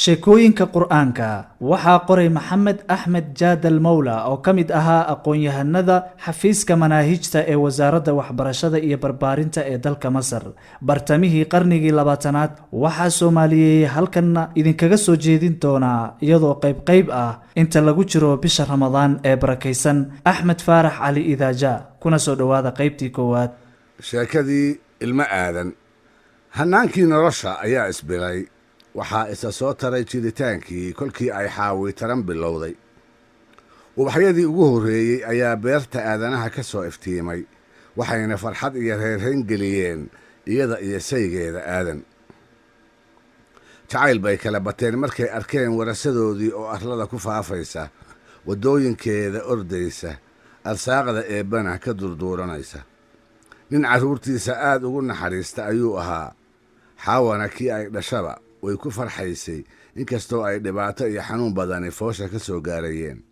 Sheekooyinka Qur-aanka waxaa qoray Maxamed Axmed Jaadal Mowla, oo ka mid ahaa aqoon-yahanada xafiiska manaahijta ee Wasaaradda Waxbarashada iyo Barbaarinta ee dalka Masar bartamihii qarnigii 20aad. Waxaa soomaaliyeeyey, halkanna idinkaga soo jeedin doonaa iyadoo qayb qayb ah inta lagu jiro bisha Ramadaan ee barakaysan, Axmed Faarax Cali Idaaja. Kuna soo dhowaada qaybtii koowaad. Sheekadii ilmo Aadan. Hannaankii nolosha ayaa isbilay. Waxaa isa soo taray jiritaankii kolkii ay Xaawi taran bilowday. Ubaxyadii ugu horreeyey ayaa beerta aadanaha ka soo iftiimay, waxayna farxad iyo reerrayn geliyeen iyada iyo saygeeda Aadan. Jacayl bay kala bateen markay arkeen warasadoodii oo arlada ku faafaysa, waddooyinkeeda ordaysa, arsaaqda eebbana ka durduuranaysa. Nin carruurtiisa aad ugu naxariista ayuu ahaa. Xaawana kii ay dhashaba way ku farxaysay, inkastoo ay dhibaato iyo xanuun badani foosha ka soo gaarayeen.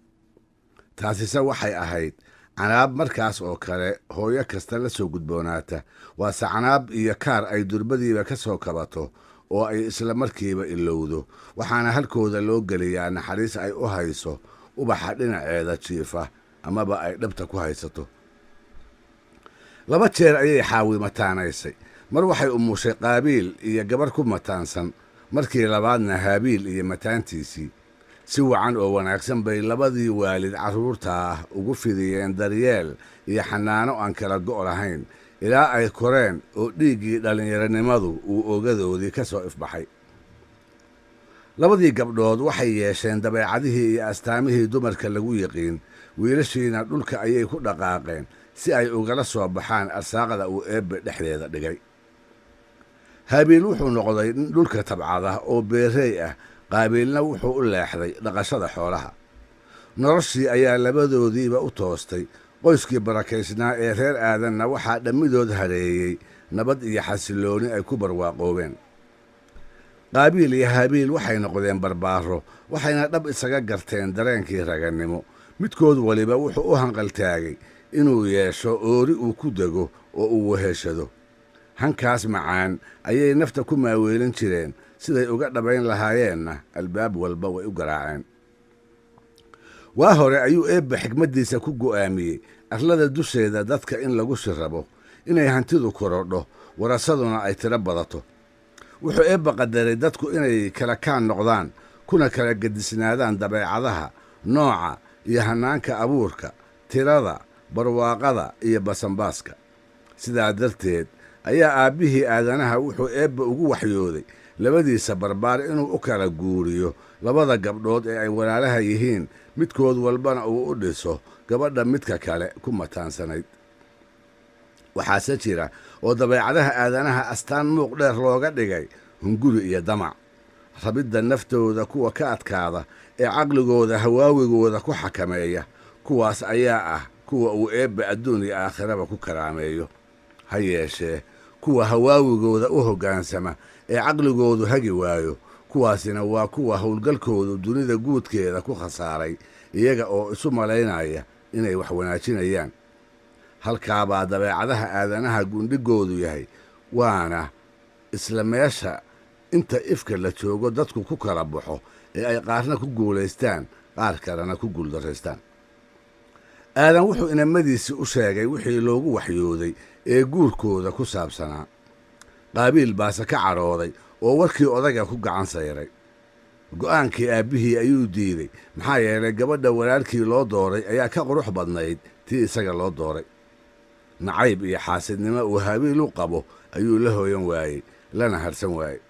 Taasise waxay ahayd canaab markaas oo kale hooyo kasta la soo gudboonaata, waase canaab iyo kaar ay durbadiiba ka soo kabato oo ay isla markiiba ilowdo. Waxaana halkooda loo geliyaa naxariis ay u hayso ubaxa dhinaceeda jiifa amaba ay dhabta ku haysato. 2 jeer ayay Xaawi mataanaysay. Mar waxay umushay Qaabiil iyo gabarh ku mataansan, markii labaadna Haabiil iyo mataantiisii. Si wacan oo wanaagsan bay labadii waalid carruurta ah ugu fidiyeen daryeel iyo xanaano aan kala go' lahayn ilaa ay koreen oo dhiiggii dhallinyaronimadu uu oogadoodii ka soo ifbaxay. Labadii gabdhood waxay yeesheen dabeecadihii iyo astaamihii dumarka lagu yiqiin. Wiilashiina dhulka ayay ku dhaqaaqeen si ay ugala soo baxaan arsaaqda uu Eebbe dhexdeeda dhigay. Haabiil wuxuu noqday nin dhulka tabcada oo beerey ah. Qaabiilna wuxuu u leexday dhaqashada xoolaha. Noloshii ayaa labadoodiiba u toostay. Qoyskii barakaysnaa ee reer Aadanna waxaa dhammidood hareeyey nabad iyo xasillooni ay ku barwaaqoobeen. Qaabiil iyo Haabiil waxay noqdeen barbaaro, waxayna dhab isaga garteen dareenkii ragannimo. Midkood waliba wuxuu u hanqaltaagay inuu yeesho oori uu ku dego oo uu weheshado. Hankaas macaan ayay nafta ku maaweelin jireen. Siday uga dhabayn lahaayeenna albaab walba way u garaaceen. Waa hore ayuu Eebba xikmaddiisa ku go'aamiyey arlada dusheeda dadka in lagu shirabo, inay hantidu korodho, warasaduna ay tiro badato. Wuxuu Eebba qadaray dadku inay kala kaan noqdaan, kuna kala gedisnaadaan dabeecadaha, nooca iyo hannaanka abuurka, tirada, barwaaqada iyo basanbaaska. Sidaa darteed ayaa aabbihii aadanaha wuxuu Eebba ugu waxyooday labadiisa barbaar inuu u kala guuriyo labada gabdhood ee ay walaalaha yihiin, midkood walbana uu u dhiso gabadha midka kale ku mataansanayd. Waxaase jira oo dabeecadaha aadanaha astaan muuq dheer looga dhigay hunguri iyo damac, rabidda naftooda. Kuwa ka adkaada ee caqligooda hawaawigooda ku xakameeya, kuwaas ayaa ah kuwa uu Eebbe adduun iyo aakhiraba ku karaameeyo. Ha yeeshee kuwa hawaawigooda u hoggaansama ee caqligoodu hagi waayo, kuwaasina waa kuwa howlgalkoodu dunida guudkeeda ku khasaaray, iyaga oo isu malaynaya inay wax wanaajinayaan. Halkaabaa dabeecadaha aadanaha gundhigoodu yahay, waana isla meesha inta ifka la joogo dadku ku kala baxo ee ay qaarna ku guulaystaan, qaar kalena ku guuldarraystaan. Aadan wuxuu inamadiisii u sheegay wixii loogu waxyooday ee guurkooda ku saabsanaa. Qaabiil baase ka cadhooday oo warkii odaga ku gacan sayray. Go'aankii aabbihii ayuu diiday, maxaa yeelay gabadha walaalkii loo dooray ayaa ka qurux badnayd tii isaga loo dooray. Nacayb iyo xaasidnimo uu Haabiil u qabo ayuu la hooyan waayey, lana harsan waayey.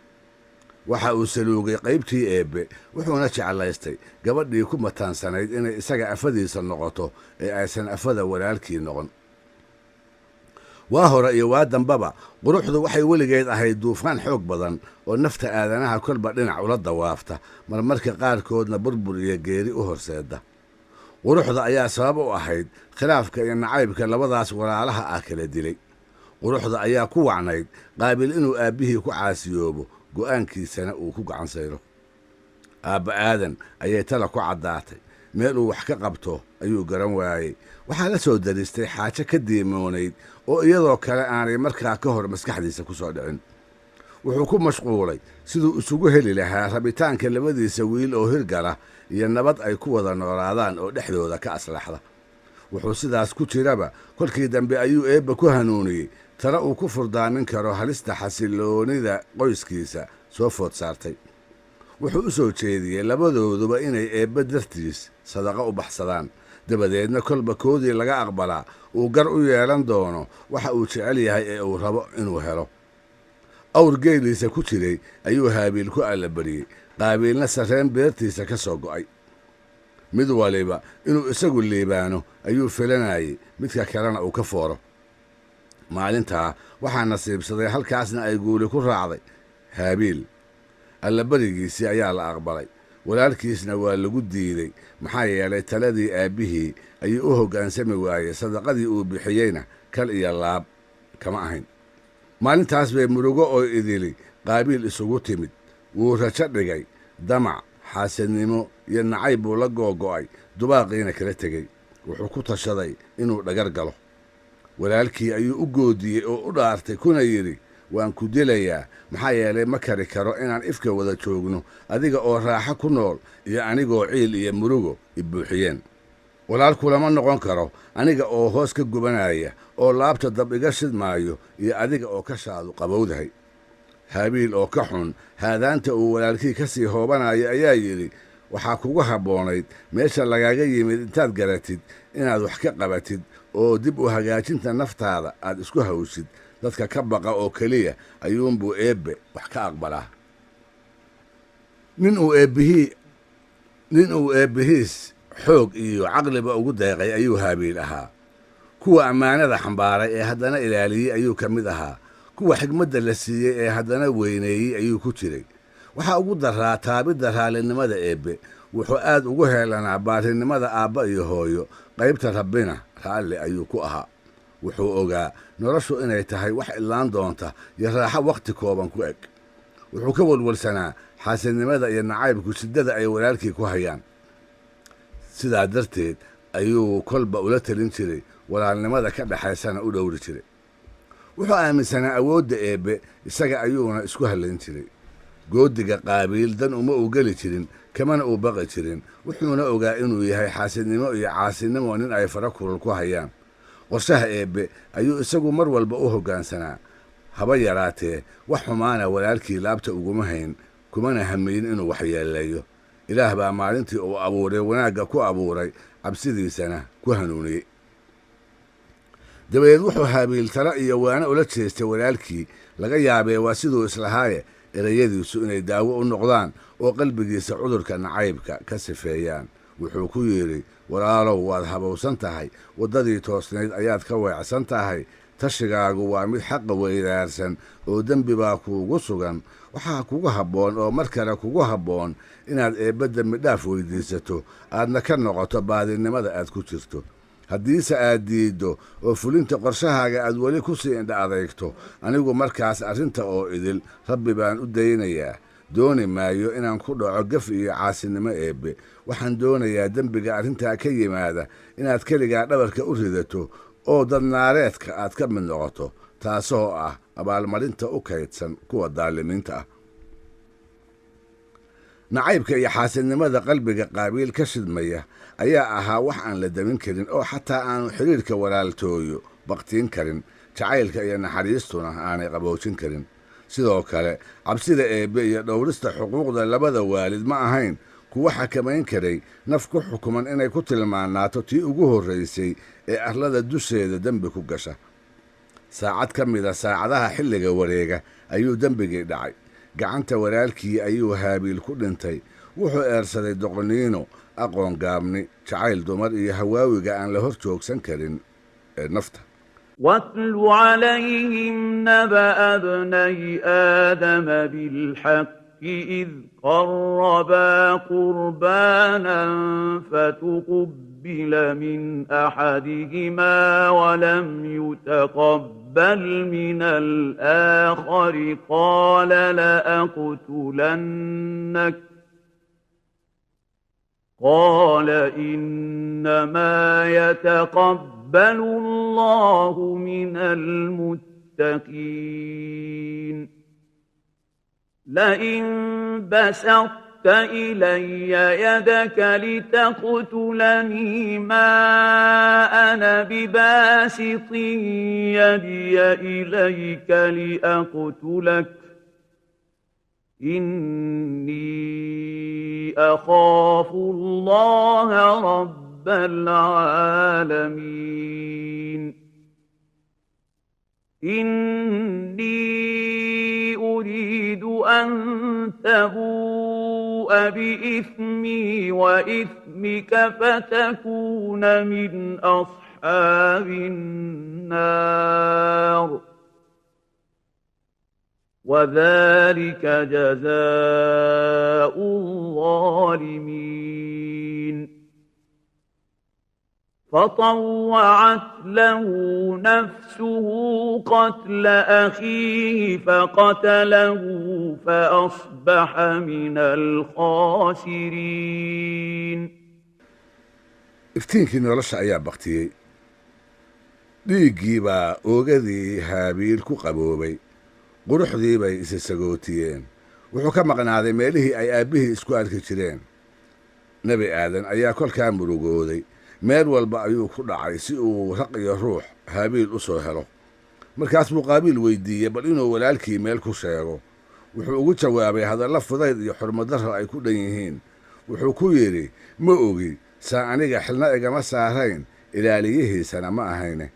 Waxa uu saluugay qaybtii Eebbe, wuxuuna jeclaystay gabadhii ku mataansanayd inay isaga afadiisa noqoto ee aysan afada walaalkii noqon. Waa hore iyo waa dambaba quruxdu waxay weligeed ahayd duufaan xoog badan oo nafta aadanaha kolba dhinac ula dawaafta, marmarka qaarkoodna burbur iyo geeri u horseeda. Quruxda ayaa sabab u ahayd khilaafka iyo nacaybka labadaas walaalaha ah kala dilay. Quruxda ayaa ku wacnayd Qaabil inuu aabbihii ku caasiyoobo, go'aankiisana uu ku gacan sayro. Aabba Aadan ayay tala ku caddaatay. Meel uu wax ka qabto ayuu garan waayey. Waxaa la soo daristay xaajo ka diimoonayd oo iyadoo kale aanay markaa ka hor maskaxdiisa ku soo dhicin. Wuxuu ku mashquulay siduu isugu heli lahaa rabitaanka labadiisa wiil oo hirgala iyo nabad ay ku wada noolaadaan oo dhexdooda ka aslaxda. Wuxuu sidaas ku jiraba kolkii dambe ayuu Eebba ku hanuuniyey tala uu ku furdaamin karo halista xasilloonida qoyskiisa soo food saartay. Wuxuu u soo jeediyey labadooduba inay Eebbe dartiis sadaqo u baxsadaan, dabadeedna kolba koodii laga aqbalaa uu gar u yeelan doono waxa uu jecel yahay ee uu rabo inuu helo. Awr geeliisa ku jiray ayuu Haabiil ku allabariyey, Qaabiilna sarreen beertiisa ka soo go'ay. Mid waliba inuu isagu liibaano ayuu filanayey, midka kalena uu ka fooro. Maalintaa waxaa nasiibsaday, halkaasna ay guuli ku raacday Haabiil. Allabarigiisii ayaa la aqbalay, walaalkiisna waa lagu diiday, maxaa yeelay taladii aabbihii ayuu u hoggaansami waayey, sadaqadii uu bixiyeyna kal iyo laab kama ahayn. Maalintaas bay murugo oo idili Qaabiil isugu timid. Wuu rajo dhigay, damac, xaasidnimo iyo nacayb buu la googo'ay, dubaaqiina kala tegey. Wuxuu ku tashaday inuu dhagar galo. Walaalkii ayuu u goodiyey oo u dhaartay, kuna yidhi: "Waan ku dilayaa, maxaa yeelay ma kari karo inaan ifka wada joogno, adiga oo raaxo ku nool iyo anigoo ciil iyo murugo i buuxiyeen. Walaalku lama noqon karo aniga oo hoos ka gubanaya oo laabta dab iga shidmaayo iyo adiga oo ka shaadu qabowdahay." Haabiil oo ka xun haadaanta uu walaalkii ka sii hoobanayo ayaa yidhi: "Waxaa kugu habboonayd meesha lagaaga yimid intaad garatid inaad wax ka qabatid oo dib u hagaajinta naftaada aad isku hawshid. Dadka ka baqa oo keliya ayuunbuu Eebbe wax ka aqbalaa." Nin uu eebbihiis xoog iyo caqliba ugu deeqay ayuu Haabiil ahaa. Kuwa ammaanada xambaaray ee haddana ilaaliyey ayuu ka mid ahaa. Kuwa xigmadda la siiyey ee haddana weyneeyey ayuu ku jiray. Waxaa ugu daraa taabidda raallinimada Eebbe. Wuxuu aad ugu heelanaa baarinimada aabba iyo hooyo, qaybta Rabbina raalli ayuu ku ahaa. Wuxuu ogaa noloshu inay tahay wax illaan doonta iyo raaxo wakhti kooban ku eg. Wuxuu ka walwalsanaa xaasidnimada iyo nacaybku shiddada ay walaalkii ku hayaan. Sidaa darteed ayuu kolba ula telin jiray, walaalnimada ka dhexaysana u dhowri jiray. Wuxuu aaminsanaa awoodda Eebbe, isaga ayuuna isku hallayn jiray. Goodiga Qaabiil dan uma uu geli jirin, kamana uu baqi jirin. Wuxuuna ogaa inuu yahay xaasidnimo iyo caasinimo nin ay fara kulul ku hayaan. Qorshaha Eebbe ayuu isagu mar walba u hoggaansanaa. Haba yaraatee wax xumaana walaalkii laabta uguma hayn, kumana hamiyin inuu waxyeeleeyo. Ilaah baa maalintii uu abuuray wanaagga ku abuuray, cabsidiisana ku hanuuniyey. Dabadeed wuxuu Haabiil tala iyo waano ula jeestay walaalkii. Laga yaabee waa siduu islahaaye erayadiisu inay daawo u noqdaan oo qalbigiisa cudurka nacaybka ka sifeeyaan. Wuxuu ku yidhi: "Walaalow, waad habowsan tahay, waddadii toosnayd ayaad ka weecsan tahay. Tashigaagu waa mid xaqa weydaarsan oo dembi baa kuugu sugan. Waxaa kugu habboon oo mar kale kugu habboon inaad Eebbe dembi dhaaf weydiisato, aadna ka noqoto baadinimada aad ku jirto. Haddiise aad diiddo oo fulinta qorshahaaga aad weli ku sii indha adeygto, anigu markaas arrinta oo idil Rabbi baan u daynayaa. Dooni maayo inaan ku dhaco gaf iyo caasinimo Eebbe. Waxaan doonayaa dembiga arrintaa ka yimaada inaad keligaa dhabarka u ridato oo dadnaareedka aad ka mid noqoto, taasoo ah abaalmarinta u kaydsan kuwa daalimiinta ah." Nacaybka iyo xaasidnimada qalbiga Qaabiil ka shidmaya ayaa ahaa wax aan la damin karin oo xataa aanu xidhiirka walaaltooyo baktiin karin, jacaylka iyo naxariistuna aanay qaboojin karin. Sidoo kale cabsida Eebbe iyo dhowrista xuquuqda labada waalid ma ahayn kuwa xakamayn karay naf ku xukuman inay ku tilmaanaato tii ugu horraysay ee arlada dusheeda dembi ku gasha. Saacad ka mida saacadaha xilliga wareega ayuu dembigii dhacay. Gacanta walaalkii ayuu Haabiil ku dhintay. Wuxuu eersaday doqoniino, aqoon gaabni, jacayl dumar iyo hawaawiga aan la hor joogsan karin ee nafta. واتل عليهم نبأ ابني آدم بالحق إذ قربا قربانا فتقبل من أحدهما ولم يتقبل من الآخر قال لأقتلنك قال إنما يتقبل الله من المتقين. لئن بسطت إلي يدك لتقتلني ما أنا بباسط يدي إليك لأقتلك إني أخاف الله رب العالمين. إني أريد أن تبوء بإثمي وإثمك فتكون من أصحاب النار وذلك جزاء الظالمين. فطوعت له نفسه قتل أخيه فقتله فأصبح من الخاسرين. Iftiinkii nolosha ayaa baktiyey. Dhiiggii baa oogadii Haabiil ku qaboobay. Quruxdii bay isa sagootiyeen. Wuxuu ka maqnaaday meelihii ay aabbihii isku arki jireen. Nebi Aadan ayaa kolkaa murugooday. Meel walba ayuu ku dhacay si uu raq iyo ruux Haabiil u soo helo. Markaas buu Qaabiil weydiiyey bal inuu walaalkii meel ku sheego. Wuxuu ugu jawaabay hadallo fudayd iyo xurmadarro ay ku dhan yihiin. Wuxuu ku yidhi: "Ma ogi, saa aniga xilna igama saarayn, ilaaliyihiisana ma ahayne."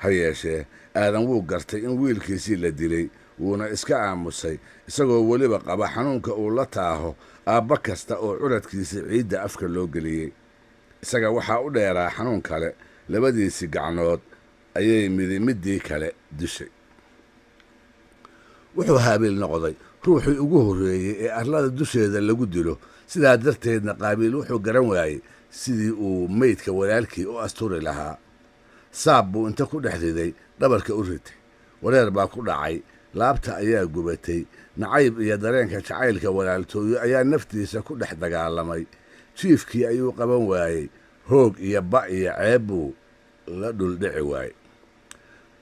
Ha yeeshee, Aadan wuu gartay in wiilkiisii la dilay, wuuna iska aamusay, isagoo weliba qaba xanuunka uu la taaho aabba kasta oo curadkiisa ciidda afka loo geliyey. Isaga waxaa u dheeraa xanuun kale. Labadiisii gacnood ayay midi middii kale dishay. Wuxuu Haabiil noqday ruuxii ugu horreeyey ee arlada dusheeda lagu dilo. Sidaa darteedna Qaabiil wuxuu garan waayey sidii uu meydka walaalkii u asturi lahaa. Saab buu inta ku dhex riday dhabarka u ritay. Wareer baa ku dhacay, laabta ayaa gubatay. Nacayb iyo dareenka jacaylka walaaltooyo ayaa naftiisa ku dhex dagaalamay. Jiifkii ayuu qaban waayey. Hoog iyo ba iyo ceeb buu la dhuldhici waayey.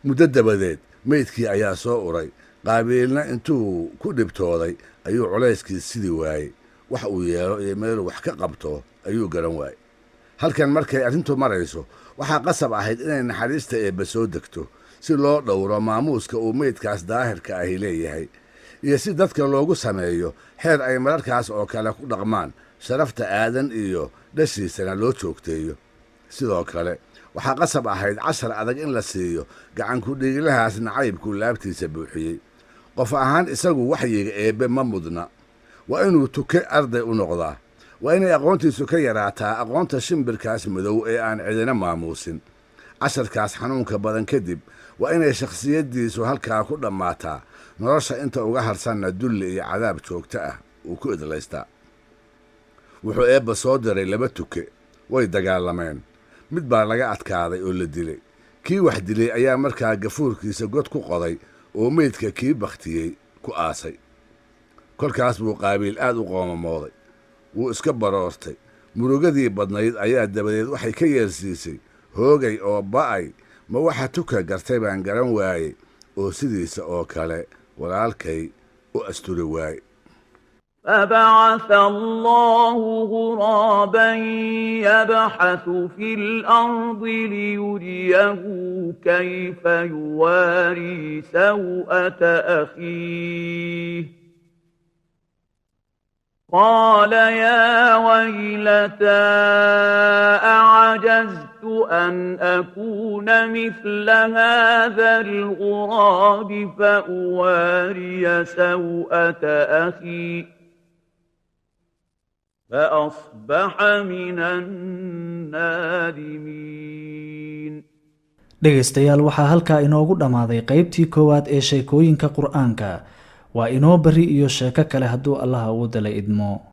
Muddo dabadeed meydkii ayaa soo uray. Qaabiilna intuu ku dhibtooday ayuu culayskii sidi waayey. Wax uu yeelo iyo meeluu wax ka qabto ayuu garan waayey. Halkan markay arrintu marayso, waxaa qasab ahayd inay naxariista Eebbe soo degto si loo dhowro maamuuska uu meydkaas daahirka ahi leeyahay iyo si dadka loogu sameeyo xeer ay mararkaas oo kale ku dhaqmaan, sharafta Aadan iyo dhashiisana loo joogteeyo. Sidoo kale waxaa qasab ahayd cashar adag in la siiyo gacankudhiiglahaas nacaybku laabtiisa buuxiyey. Qof ahaan isagu waxyiga Eebbe ma mudna. Waa inuu tuke arday u noqdaa. Waa inay aqoontiisu ka yaraataa aqoonta shimbirkaas madow ee aan cidina maamuusin. Casharkaas xanuunka badan kadib waa inay shakhsiyaddiisu halkaa ku dhammaataa, nolosha inta uga harsanna dulli iyo cadaab joogto ah uu ku idlaystaa. Wuxuu Eebba soo diray laba tuke. Way dagaalameen. Mid baa laga adkaaday oo la dilay. Kii wax dilay ayaa markaa gafuurkiisa god ku qoday oo meydka kii bakhtiyey ku aasay. Kolkaas buu Qaabiil aad u qoomamooday. Wuu iska baroortay. Murugadii badnayd ayaa dabadeed waxay ka yeersiisay: "Hoogay oo ba'ay! Ma waxa tuka gartay baan garan waayey oo sidiisa oo kale walaalkay u asturi waayey?" فبعث الله غرابا يبحث في الأرض ليريه كيف يواري سوءة أخيه. قال: يا ويلتى، أعجزت أن أكون مثل هذا الغراب فأواري سوءة أخي؟ فأصبح من النادمين. Dhegaystayaal, waxaa halkaa inoogu dhammaaday qeybtii koowaad ee sheekooyinka Qur-aanka. Waa inoo beri iyo sheeko kale hadduu Allaha uu dalay idmo.